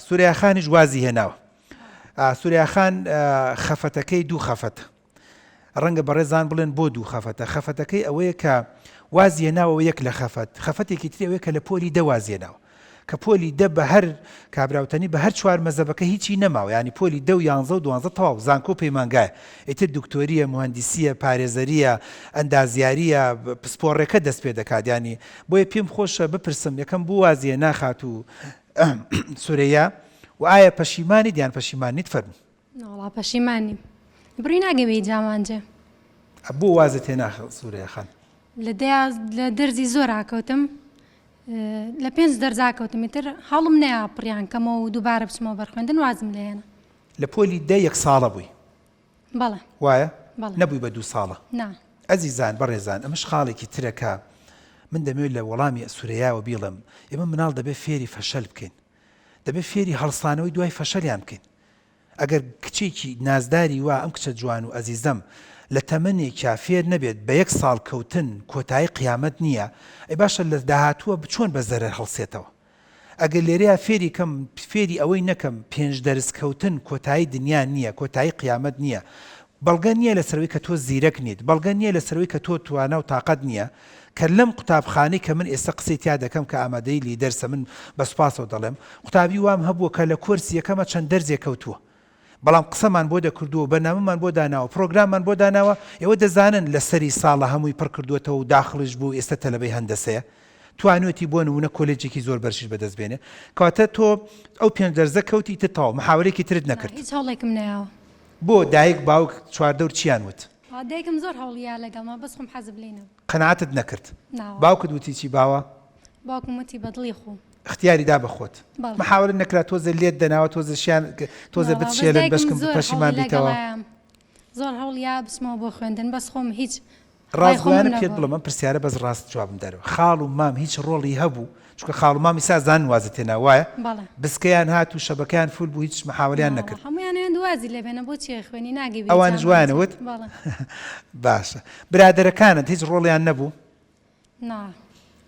سورەیا خانیش وازی هێناوە. سورەیا خان خەفەتەکەی دوو خەفەتە. ڕەنگە بەڕێزان بڵێن بۆ دوو خەفەتە؟ خەفەتەکەی ئەوەیە کە وازی هێناوە یەک لە خەفەت، خەفەتێکی تری ئەوەیە کە لە پۆلی دە وازی هێناوە. کە پۆلی دە بە هەر کابراوتەنی بە هەر چوار مەزەبەکە هیچی نەماوە یانی پۆلی دە و یانزە و دوانزە تەواو زانکۆ و پەیمانگایە ئیتر دکتۆریە موهەندیسیە پارێزەریە ئەندازیاریە پسپۆڕێکە دەست پێ دەکات یانی بۆیە پێم خۆشە بپرسم یەکەم بۆ وازی هێنا خاتوو سورەیا و ئایا پەشیمانیت یان پەشیمان نیت فەرموو. نەوەڵا پەشیمان نیم بڕی ناگەی بە هیچ ئامانجێ. بۆ وازت هێنا سورەیا خان؟ لە دەیا لە دەرزی زۆر ئاکەوتم لە پێنج دەرزا کەوتم ئیتر هەوڵم نەیا پڕیان کەمەوە و دووبارە بچمەوە بەر خوێندن وازم لێ هێنا. لە پۆلی دە یەک ساڵە بووی؟ بەڵێ. وایە؟ بەڵێ. نەبووی بە دوو ساڵە؟ نا. ئەزیزان بەڕێزان ئەمەش خاڵێکی ترە کە من دەمەوێت لە وەڵامی سورەیاوە بیڵێم ئێمە مناڵ دەبێت فێری فەشەل بکەین دەبێت فێری هەڵسانەوەی دوای فەشەلیان بکەین ئەگەر کچێکی نازداری وا ئەم کچە جوان و ئەزیزەم لە تەمەنێکیا فێر نەبێت بە یەک ساڵ کەوتن کۆتایی قیامەت نییە ئەی باشە لە داهاتووە چۆن بە زەرەر هەڵسێتەوە ئەگەر لێرەیا فێری کەم فێری ئەوەی نەکەم پێنج دەرس کەوتن کۆتایی دنیا نییە کۆتایی قیامەت نییە بەڵگە نییە لەسەرەوەی کە تۆ زیرەک نیت بەڵگە نییە لەسەرەوەی کە تۆ توانا و تاقەت نییە کە لەم قوتابخانەی کە من ئێستا قسەی تیا دەکەم کە ئامادەی لیدەرسە من بە سوپاسەوە دەڵێم قوتابی وام هەبووە کە لە کۆرسی یەکەمە چەند دەرزێک کەوتووە بەڵام قسەمان بۆ دەکردووە و بەرنامەمان بۆ داناوە پڕۆگراممان بۆ داناوە ئێوە دەزانن لە سەری ساڵە هەمووی پڕ کردووەتەوە و داخڵیش بوو ئێستا تەلەبەی هەندەسەیە توانیوێتی بۆ نموونە کۆلێجێکی زۆر بەرزیش بەدەست بێنێ کەواتە تۆ ئەو پێنج دەرزە کەوتی ئیتر تەواو محاوەلەیەکی ترت نەکرد. هیچ هەوڵێکم نەیاوە. بۆ دایک باوک چواردەور چیان وت؟ دایکم زۆر هەوڵی یا لەگەڵما بەس خۆم حەزم لێی نەبوو. قەناعەتت نەکرد؟ نا وەڵا. باوکت وتی چی باوە؟ باوکم وتی بە دڵی خۆم. ئیختیاری دا بە خۆت. بەڵێ. محاوەلە نەکرا تۆزێ لێت دەناوە تۆزێ شیان تۆزێ نا وەڵا بەس بتشێلن دایکم بەشکم زۆر پەشیمان هەوڵی بیتەوە. لەگەڵایام زۆر هەوڵی یا بچمەوە بۆ خوێندن بەس خۆم هیچ ڕای خۆمم ڕاستگۆیانە پێت نەبووە. بڵێم ئەم پرسیارە بەس ڕاست جوابم دەرەوە خاڵ و مام هیچ ڕۆڵی هەبوو چونکە خاڵ و مام ئیسا ئەزانن وازت هێنا وایە؟ بەڵێ. بسکەیان هات و شەبەکەیان فول بوو هیچ محاوەلەیان نا وەڵا نەکرد. هەموویان ئەیان وازی لێ بێنە بۆچی ئەخوێنی ناگەی بە هیچ ئەوانیش وایان ئامانجێک. وت؟ بەڵێ. باشە برادەرەکانت هیچ ڕۆڵیان نەبوو؟ نا.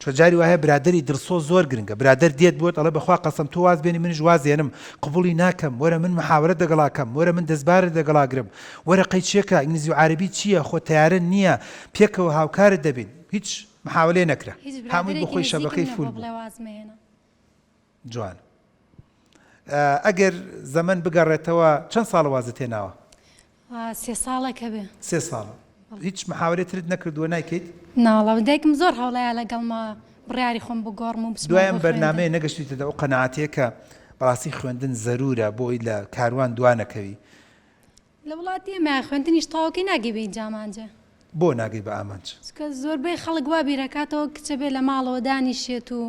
چۆ جاری وایە برادەری دڵسۆز زۆر گرنگە برادەر دێت بۆت ئەڵێ بەخوا قەسەم تۆ واز بێنی منیش واز دێنم قبوڵی ناکەم وەرە من محاوەرەت دەگەڵا کەم وەرە من دەستبارت دەگەڵا گرم وەرە قەیچێکە ئینگلیزی و عەرەبی چییە خۆ تەیارە نییە پێکەوە هاوکارت دەبین هیچ محاوەلەی نەکرا هیچ هەمووی بۆ برادەرێکی خۆی نزیکم شەبەکەی نەبووە فول بوو. بڵێ واز مەهێنە. جوان ئەگەر زەمەن بگەڕێتەوە چەند ساڵە وازت هێناوە؟ سێ ساڵێک هەبێ. سێ ساڵە هیچ محاوەلەی ترت نەکردووە نایکەیت؟ ناوەڵا دایکم زۆر هەوڵەیا لەگەڵما بڕیاری خۆم بگۆڕم و بچمەوە دوای ئەم بۆ خوێندن. بەرنامەیە نەگەشتویتە ئەو قەناعەتەیە کە بەڕاستی خوێندن زەرورە بۆ ئەوەی لە کاروان دوا نەکەوی؟ لە وڵاتی ئێمە خوێندنیش تەواوکەی ناگەی بە هیچ ئامانجێ. بۆ ناگەی بە ئامانج؟ چونکە زۆربەی خەڵک وا بیرەکاتەوە کچە بێ لە ماڵەوە دانیشێت و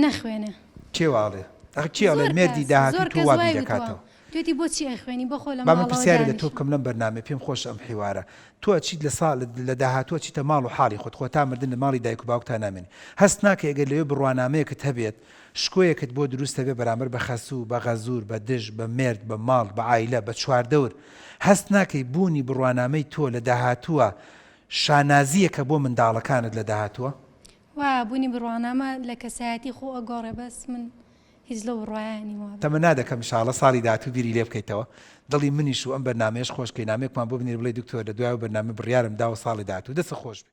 نەخوێنێ. کێ وا ئەڵێ؟ ئەخ کێ ئەڵێ زۆر مێردی کەس داهاتووی زۆر تۆ کەس وا وای وتوە. بیرەکاتەوە؟ توێتی بۆچی ئەخوێنی بۆخۆ لە با من ماڵەوە پرسیارێ لە تۆ دانیشە. بکەم لەم بەرنامەیە پێم خۆشە ئەم حیوارە تۆ ئەچیت لە ساڵ لە داهاتوو ئەچیتە ماڵ و حاڵی خۆت خۆ تا مردن لە ماڵی دایک و باوکتا نامێنی هەست ناکەی ئەگەر لەوێ بڕوانامەیەکت هەبێت شکۆیەکت بۆ دروست ئەبێ بەرامبەر بە خەسوو بە غەزور بە دژ بە مێرد بە ماڵ بە عایلە بە چواردەور هەست ناکەی بوونی بڕوانامەی تۆ لە داهاتووە شانازییەکە بۆ منداڵەکانت لە داهاتووە؟ وایە بوونی بڕوانامە لە کەسایەتی خۆ ئەگۆڕێ بەس من هیچ لەو بڕوایە نیم وابێ. تەمەنا دەکەم ان شاءاللە ساڵی داهاتوو بیری لێ بکەیتەوە دڵی منیش و ئەم بەرنامەیەش خۆش کەی نامەیەکمان بۆ بنێری بڵێی دکتۆر لە دوای ئەو بەرنامە بڕیارم داوە ساڵی داهاتوو دەستت خۆش بێ.